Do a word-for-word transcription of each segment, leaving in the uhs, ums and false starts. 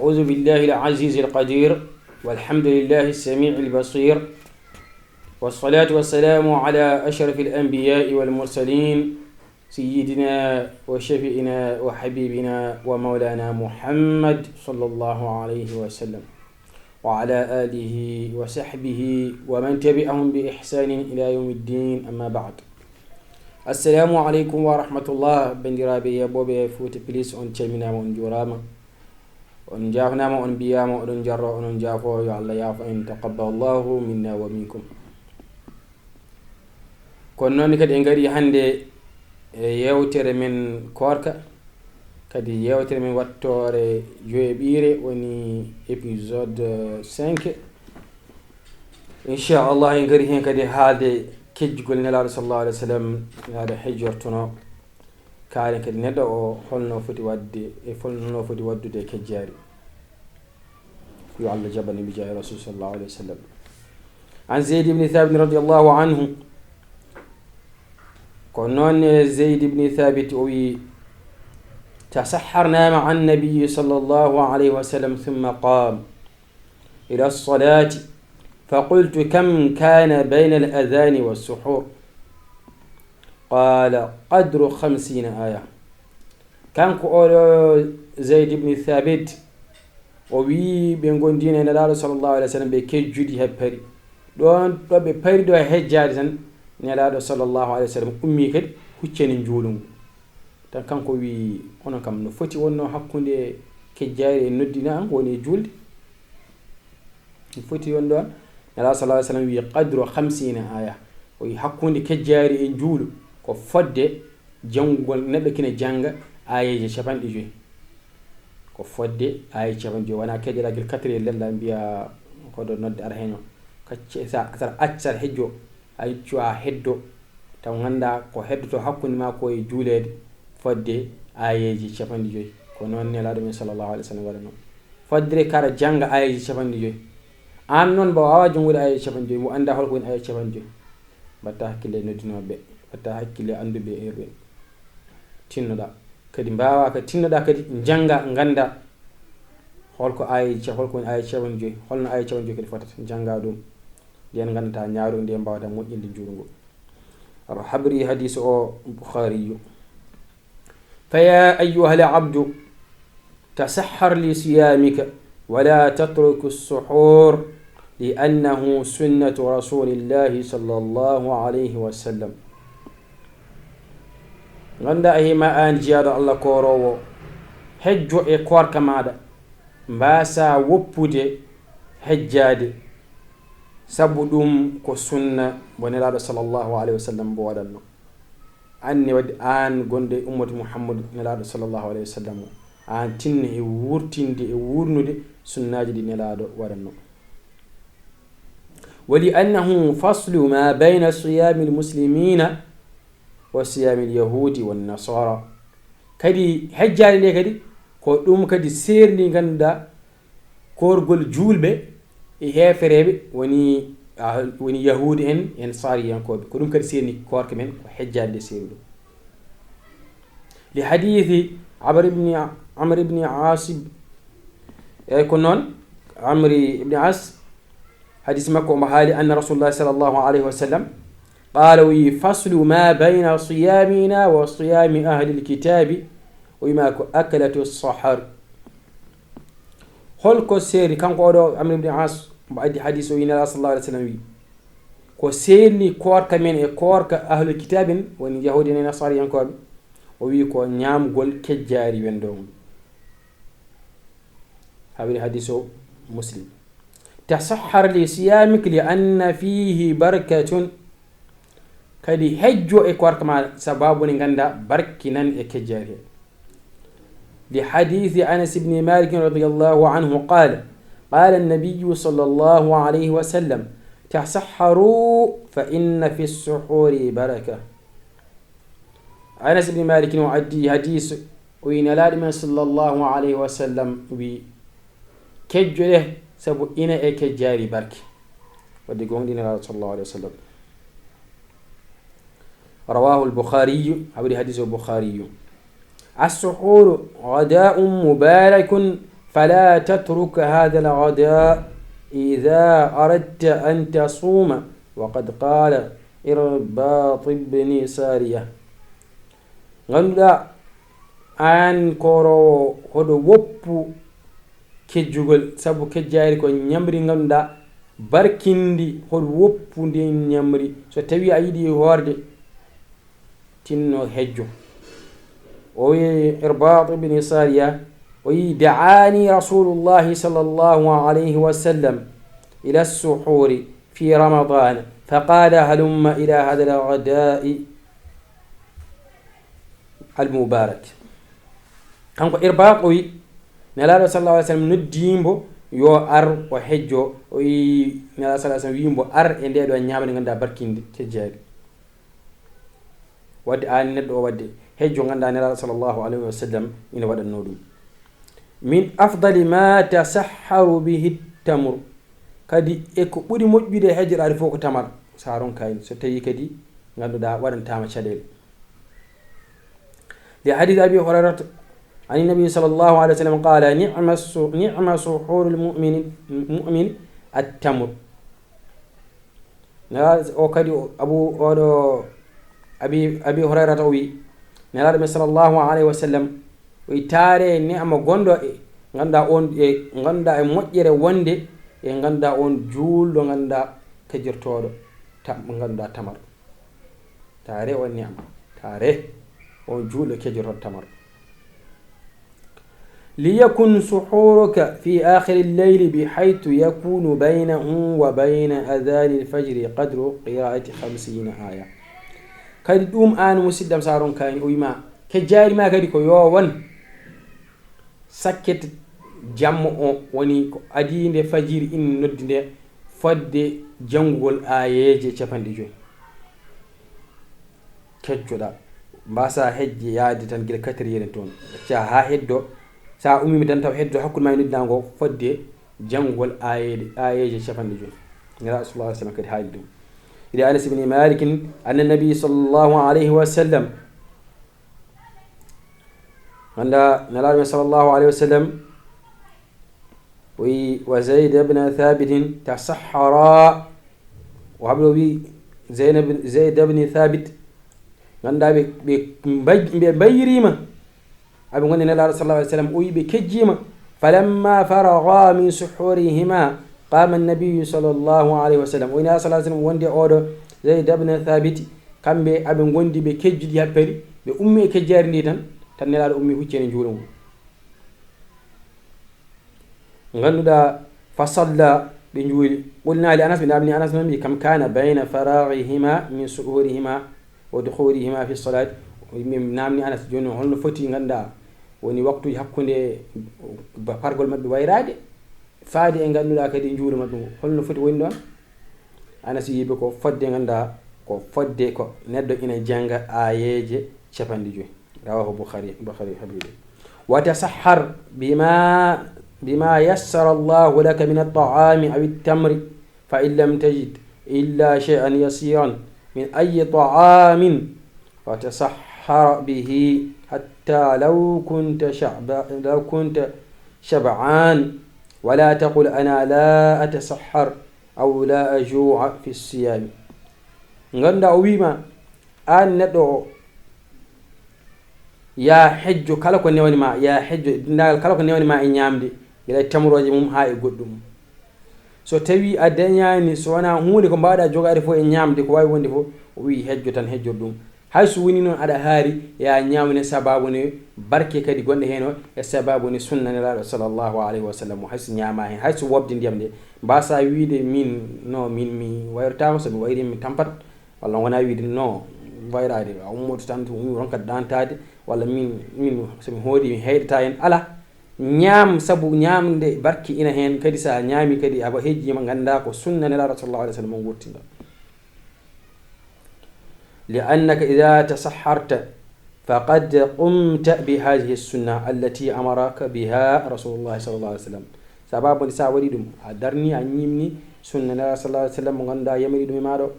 أعوذ بالله العزيز القدير، والحمد لله السميع البصير، والصلاة والسلام على أشرف الأنبياء والمرسلين، سيدنا وشفيعنا وحبيبنا ومولانا محمد صلى الله عليه وسلم، وعلى آله وصحبه ومن تبعهم بإحسان إلى يوم الدين، أما بعد. السلام عليكم ورحمة الله. Banndiraaɓe yeeɓooɓe Fuuta Plus, on calminaama, on njuuraama. On njaafnaama, on mbiyaama, oɗon njarro, onon njaafo, yo Allah yaafo en, taqabbalallahu minna wa minkum. Kono noon kadi en ngarii hannde e yeewtere men koorka, kadi yeewtere men wattoore joyaɓiire, woni épisode cinq. Inchallah, en ngarii heen kadi haalde kejjugol Nelaaɗo sallallahu alayhi wa sallam, Nelaaɗo hejjortuno. Kaalen kadi neɗɗo o holno foti waɗde e holno foti waɗdude e kejjaari. Yo Allah jaɓan en bi jaahi Rasul sallallahu alayhi wa sallam. An Zayd ibn Thabit radiyallahu anhu. Ko noon e Zayd ibn Thabit o wi, تسحرنا مع النبي صلى الله عليه وسلم ثم قام إلى الصلاة فقلت: كم كان بين الأذان والسحور؟ قال: قدر خمسين آية. Kanko oɗo Zayd ibn Thabit, o wii ɓe ngondino e Nelaaɗo sallallahu alayhi wa sallam, ɓe kejjudi he pari. Ɗoon ɗo ɓe pari ɗo e hejjaade tan, Nelaaɗo sallallahu alayhi wa sallam ummii kadi huccani njuulu ngu. Tan kanko wii, onon kam no foti wonno hakkunde kejjaari e noddina an ko woni e juulde? Foti won ɗoon, Nelaaɗo sallallahu alayhi wa sallam wii, qadru khamsina aya. O wii, hakkunde kejjaari e njuulu ko fodde janngugol, neɗɗo kina jannga aayeeje capanɗe joyi. Ko fodde aayeeje capanɗe joyi. Wona kejjalaagel quatre heures lella mbiya hoɗo nodde ara heño. Kacce sa, sa acca hejjo, a iccu a heddo, taw ngannda ko heddoto hakkunde ma ko e juuleede fodde aayeeje capanɗe joyi. Ko noon Nelaaɗo men sallallahu alayhi wa sallam waɗanoo. Fodde kara jannga aayeeje capanɗe joyi. Aan noon mbo waawa janngude aayeeje capanɗe joyi, mbo annda holko woni aayeeje capanɗe joyi. Mbatta hakkille e noddinooɓe ɓe, mbatta hakkille e annduɓe e ɓe tinnoɗa. Kadi mbaawa ka tinnoɗa kadi njannga, ngannda holko aayeeje, holko woni aayeeje capanɗe joyi, holno aayeeje capanɗe joyi kadi fotata, njannga ɗum. Nden nganndata ñaaru nde mbawata moƴƴinde njuuru ngu. Awa habri hadiisu o Bukhariyu. فيا أيها العبد تسحر لصيامك ولا تترك السحور لأنه سنة رسول الله صلى الله عليه وسلم. Ngannda a hima aan jiyaaɗo Allah kooroowo, hejjo e koorka maaɗa, mbaasa woppude hejjaade, sabu ɗum ko sunna mbo Nelaaɗo sallallahu alayhi wa sallam mbo waɗatno. Aan ne waɗi, aan gonɗo e ummatu Muhammadu Nelaaɗo sallallahu alayhi wa sallam, aan tinno e wurtinde e wurnude sunnaaji ɗi Nelaaɗo waɗatno. ولأنه فصل ما بين صيام المسلمين وصيام اليهود والنصارى. Kadi hejjaade nde kadi ko ɗum kadi seerndi ngannduɗaa koorgol juulɓe e heefereeɓe, woni, ah, woni yahuudi en, en saariyankooɓe. Ko ɗum kadi seerndi koorka men, ko hejjaade nde seerndi ɗum. Li hadiisi Amr ibn, Amr ibn Aas, eyi ko noon, Amri ibn As, hadiis makko omo haali, anna Rasulullah sallallahu alayhi wa sallam qaala, o wi, faslu ma bayna siyamina wa siyami ahli lkitabi, o wima ko akalatu sahar. Holko seeri, kanko oɗo Amr ibn As, mo addi hadiis o, wi Nelaaɗo sallallahu alayhi wa sallam wi, ko seerni koorka men e koorka ahlul kitaabin, woni yahuudi en e nasaariyankooɓe, o wi ko ñaamgol kejjaari wendo mum. Hawri hadiis o Muslim. Tasahhar li siyamik li anna fihi barakatun. Kadi hejjo e koorka ma, sababu ne ngannda barki nan e kejjaari he. Li hadiisi Anas ibn Malik radiyallahu anhu qaala, qaala annabiyyu sallallahu alayhi wa sallam, tasahharu fa inna fi suhuri baraka. Anas ibn Malik no addi hadiis, o wi Nelaaɗo men sallallahu alayhi wa sallam wi, kejjoɗe sabu ina e kejjaari barke. Wadde gonɗi Nelaaɗo sallallahu alayhi wa sallam. Rawahu al-Bukhariyu, hawri hadiis o Bukhariyu. As-suhuru ghadaa'un mubarakun فلا تترك هذا الغداء إذا أردت أن تصوم. وقد قال إرباط بن سارية. Ngannduɗaa aan kooroowo, hoɗo woppu kejjugol, sabu kejjaari ko ñamri ngannduɗaa barkindi, hoɗo woppu ndin ñamri. So tawii a yiɗi hoorde, tinno hejjo. O wi'i Irbaat ibn Sariya, o wi'i, دعاني رسول الله صلى الله عليه وسلم إلى السحور في رمضان فقال هلم إلى هذا الغداء المبارك. Kanko Irbaat o wi'i, Nelaaɗo sallallahu alaihi wasallam noddi mbo yo ar o hejjo, o wi'i, Nelaaɗo sallallahu alaihi wasallam wi'i mbo ar e ndee ɗoo ñaamde ngannduɗaa barkinde kejjaari. Wadde aan neɗɗo o wadde hejjo ngannduɗaa Nelaaɗo sallallahu alaihi wasallam ina waɗatnoo ɗum. من أفضل ما تسحر به التمر. Kadi e ko ɓuri moƴƴude e hejjoɗaade fof ko tamar, so a ronkaani, so tawii kadi ngannduɗaa waɗantaama caɗeele. لحديث أبي هريرة عن النبي صلى الله عليه وسلم قال: نعم الس-، نعم سحور المؤمن، المؤمن التمر. Nela-, o kadi, o, Abu, oɗo, Abi, Abi Hurayrata o wi, Nelaaɗo men sallallahu alayhi wa sallam, o wi, taare neema gonɗo e, ngannduɗaa on, e, ngannduɗaa e moƴƴere wonde, e, ngannduɗaa on juulɗo, ngannduɗaa kejjortooɗo, ta-, ngannduɗaa tamar. Taare on neema, taare on juulɗo kejjortooɗo tamar. ليكن سحورك في آخر الليل بحيث يكون بينه وبين أذان الفجر قدر قراءة خمسين آية. Kadi ɗum aan musidɗam, so a ronkaani, o wiima, kejjaari ma kadi ko yo won sakket jamma o, woni ko adii nde fajiri ina noddi nde, fodde janngugol aayeeje capanɗe joyi. Keccoɗaa, mbaasaa hejje yaade tan gila quatre heures en toon. Accaa haa heddoo, so a ummiima tan taw heddoo hakkunde maa e noddaango o, fodde janngugol aayeede, aayeeje capanɗe joyi. Nelaaɗo sallallahu alaihi wa sallam kadi haali ɗum. Ila Anas ibn Malik, anna nabi sallallahu alaihi wa sallam, ngannduɗaa Nelaaɗo men sallallahu alaihi wa sallam, o wi, وزيد بن ثابت تسحرا. O habri o wi, Zeynab, Zeyd ibn Thabit, ngannduɗaa ɓe, ɓe mbay-, ɓe mbayrima. Aɓe ngondi Nelaaɗo sallallahu alaihi wa sallam, o wi ɓe kejjima. فلما فرغا من سحورهما قام النبي صلى الله عليه وسلم. O wi Nelaaɗo sallallahu alaihi wa sallam wonde oɗo Zeyd ibn Thabit, kamɓe aɓe ngondi ɓe kejjuɗi happeri, ɓe ummi e kejjaari ndi tan, tan Nelaaɗo ummi huccani juulo mum. Ngannduɗaa, فصلى, ɓe njuuli. قلنا لأنس, ɓe naamni Anas noon, mbi, كم كان بين فراغهما من سحورهما ودخولهما في الصلاة. Min naamni Anas, jooni holno foti, ngannduɗaa, woni waktuuji hakkunde ba-, pargol maɓɓe wayraade, faade e ngannduɗaa kadi njuulu maɓɓe ngu, holno foti woni ɗoon? Anas wiyi ɓe ko fodde, ngannduɗaa, ko fodde ko neɗɗo ina jannga aayeeje capanɗe joyi. رواه البخاري، Bukhari habri ɗum. وتسحر بما، بما يسر الله لك من الطعام أو التمر، فإن لم تجد إلا شيئا يسيرا من أي طعام، فتسحر به حتى لو كنت شعب-، لو كنت شبعان، ولا تقل أنا لا أتسحر أو لا أجوع في الصيام. Ngannduɗaa, o wiima, aan neɗɗo o, yaa hejjo kala ko newani ma, yaa hejjo denndaangal kala ko newani ma e ñaamde, gila e tamrooje mum haa e goɗɗum. So tawii a dañaani, so wonaa huunde ko mbaawɗaa jogaade fof e ñaamde, ko waawi wonde fof, o wiyi hejjo tan, hejjor ɗum. Hay so woni noon aɗa haari, yaa ñaamne sabaabu ne barke kadi gonɗe heen o, e sabaabu ne sunna Nelaaɗo sallallahu alaihi wa sallam, hay so ñaamaa heen, hay so wobde ndiyam nde, mbaasaa wiide min, no, min mi wayrotaako, so mi wayri mi tampat, walla wonaa wiide no wayraade, a ummoto tan, to ummi ronkat ɗaantaade, walla min, min so mi hoodi mi heyɗataa heen, alaa. Ñaam, sabu ñaamde barke ina heen, kadi so a ñaami kadi a hejjiima, nganndaa ko sunna Nelaaɗo sallallahu alaihi wa sallam on wurtinɗo. لأنك إذا تسحرت فقد قمت بهذه السنة التي أمرك بها رسول الله صلى الله عليه وسلم. Sabaabu nde so a waɗi ɗum, a darni, a ñiimni sunna Nelaaɗo sallallahu alaihi wa sallam mo ngannduɗaa yamiri ɗum e maa ɗo.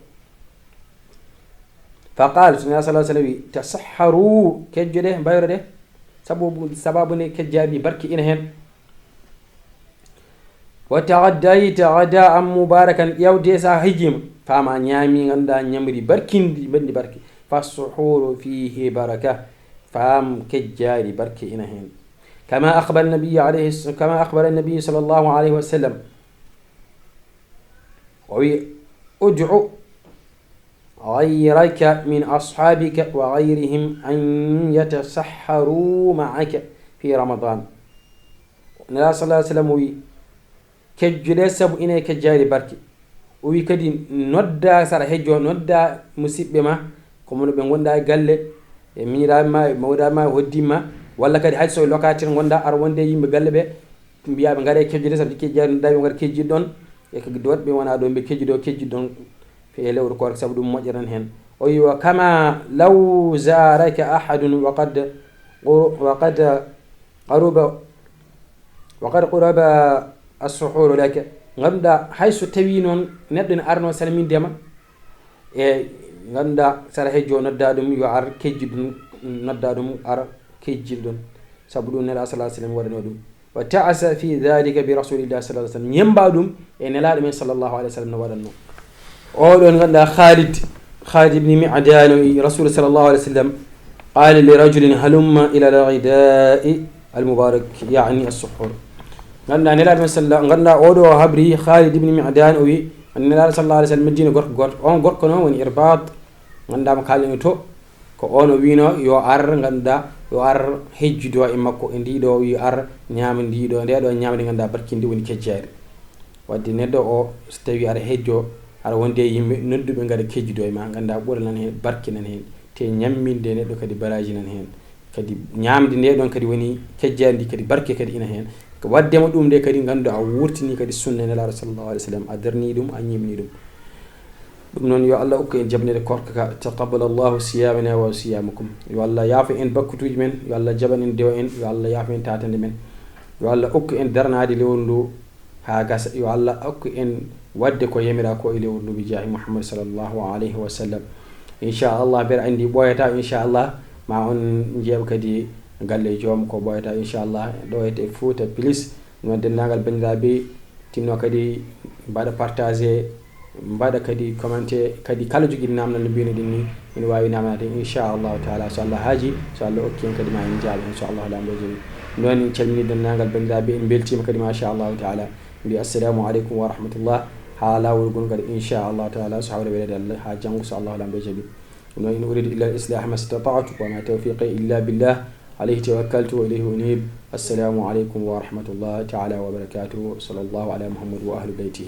فقال, so Nelaaɗo sallallahu alaihi wa sallam wi, تسحروا, kejjoɗee, mbayroɗee, sabu, sabaabu nde kejjaari ndi barke ina heen. وتغديت غداء مباركا, ƴeewde so a hejjiima, faam a ñaami, ngannduɗaa ñamri barkindi, mbaɗndi barke. فالسحور فيه بركة, faam kejjaari barke ina heen. كما أخبر النبي عليه الص-, كما أخبر النبي صلى الله عليه وسلم, o wi, ادع غيرك من أصحابك وغيرهم أن يتسحروا معك في رمضان. Nelaaɗo صلى الله عليه وسلم o wi, kejjuɗe sabu ina e kejjaari barke. O wi kadi, nodda so aɗa hejjo, nodda musiɓɓe ma, ko wano ɓe ngonɗa e galle, e miñiraaɓe ma, e mawɗaaɓe ma, e hoɗdiiɓe ma, walla kadi hay so e locataire ngonɗa, aɗa wonde e yimɓe galle ɓe, mbiya ɓe ngare kejjude, sabu kejjaari nodda ɓe ngara kejjid ɗon, e ko waɗi ɓe wona ɗo ɓe kejjudo, kejjid ɗon e lewru koor, sabu ɗum moƴƴanan heen. O wi, وكما لو زارك أحد وقد قر-, وقد قرب, وقد قرب السحور لك. Ngannduɗaa, hay so tawii noon neɗɗo ina arno salminde ma, e ngannduɗaa, so aɗa hejjo, nodda ɗum, yo ar kejjid ɗum, nodda ɗum, ar kejjid ɗum. Sabu ɗum Nelaaɗo صلى الله عليه وسلم waɗano ɗum. وتعس في ذلك برسول الله صلى الله عليه وسلم. Ñemmba ɗum e Nelaaɗo men صلى الله عليه وسلم no waɗanno. O ɗon ngannduɗaa Khalid, Khalid ibn Mi'dan, رسول صلى الله عليه وسلم قال لرجل هلم إلى الغداء المبارك, يعني السحور. Ngannduɗaa Nelaaɗo men صلى, ngannduɗaa o ɗo habri Khalid ibn Mi'dan, o wi, Nelaaɗo صلى الله عليه وسلم noddino gorko gooto. On gorko noon woni Irbad, ngannduɗaa mo kaalɗen to, ko on o wino yo ar, ngannduɗaa, yo ar hejjudo e makko e ndiɗo, yo ar ñaama ndiɗo, nde ɗo ñaamde ngannduɗaa barkindi woni kejjaari. Wadde neɗɗo o, so tawi aɗa hejjo, aɗa wonde e yimɓe, nodduɓe ngara kejjudo e ma, ngannduɗaa ɓural nan heen, barke nan heen, te ñamminde neɗɗo kadi baraji nan heen. Kadi ñaamde nde ɗon kadi woni kejjaari ndi, kadi barke kadi ina heen. Ko waddema ɗum nde kadi ngannduɗaa a wurtini kadi sunna Nelaaɗo صلى الله عليه وسلم, a darni ɗum, a ñiimni ɗum. Ɗum noon, yo Allah okku en jaɓnede koorka ka. تقبل الله صيامنا وصيامكم. Yo Allah yaafo en bakkutuuji men, yo Allah jaɓan en dewa en, yo Allah yaafo en tatande men. Yo Allah okku en darnaade lewru ndu haa gasa. Yo Allah okku en waɗde ko yamira ko e lewru ndu, bi jaahi Muhammad صلى الله عليه وسلم. Inchallah, mbeɗa anndi ɓooyata, inchallah, ma on njeeɓ kadi galle joom ko ɓooyata, inchallah, ɗo e Fouta Plus. Noon denndaangal banndiraaɓe, tinno kadi mbaɗa partagé, mbaɗa kadi commenté, kadi kala jogiiɗo naamnal no mbiynoɗen ni, ina waawi naamnaade inchallahu taala, so Allah haaji, so Allah okki en kadi ma en njaaba, inchallahu laamɗo joomi. Noon en calmini denndaangal banndiraaɓe, en mbeltiima kadi machallahu taala. Mbi assalamu aleykum wa rahmatullah. Haa laawol ngol kadi inchallahu taala, so hawre weleede Allah, haa janngo so Allah laamɗo jaaɓi. No, إن أريد إلا الإصلاح ما استطعت وما توفيقي إلا بالله عليه توكلت وإليه أنيب. السلام عليكم ورحمة الله تعالى وبركاته. صلى الله على محمد وأهل بيته.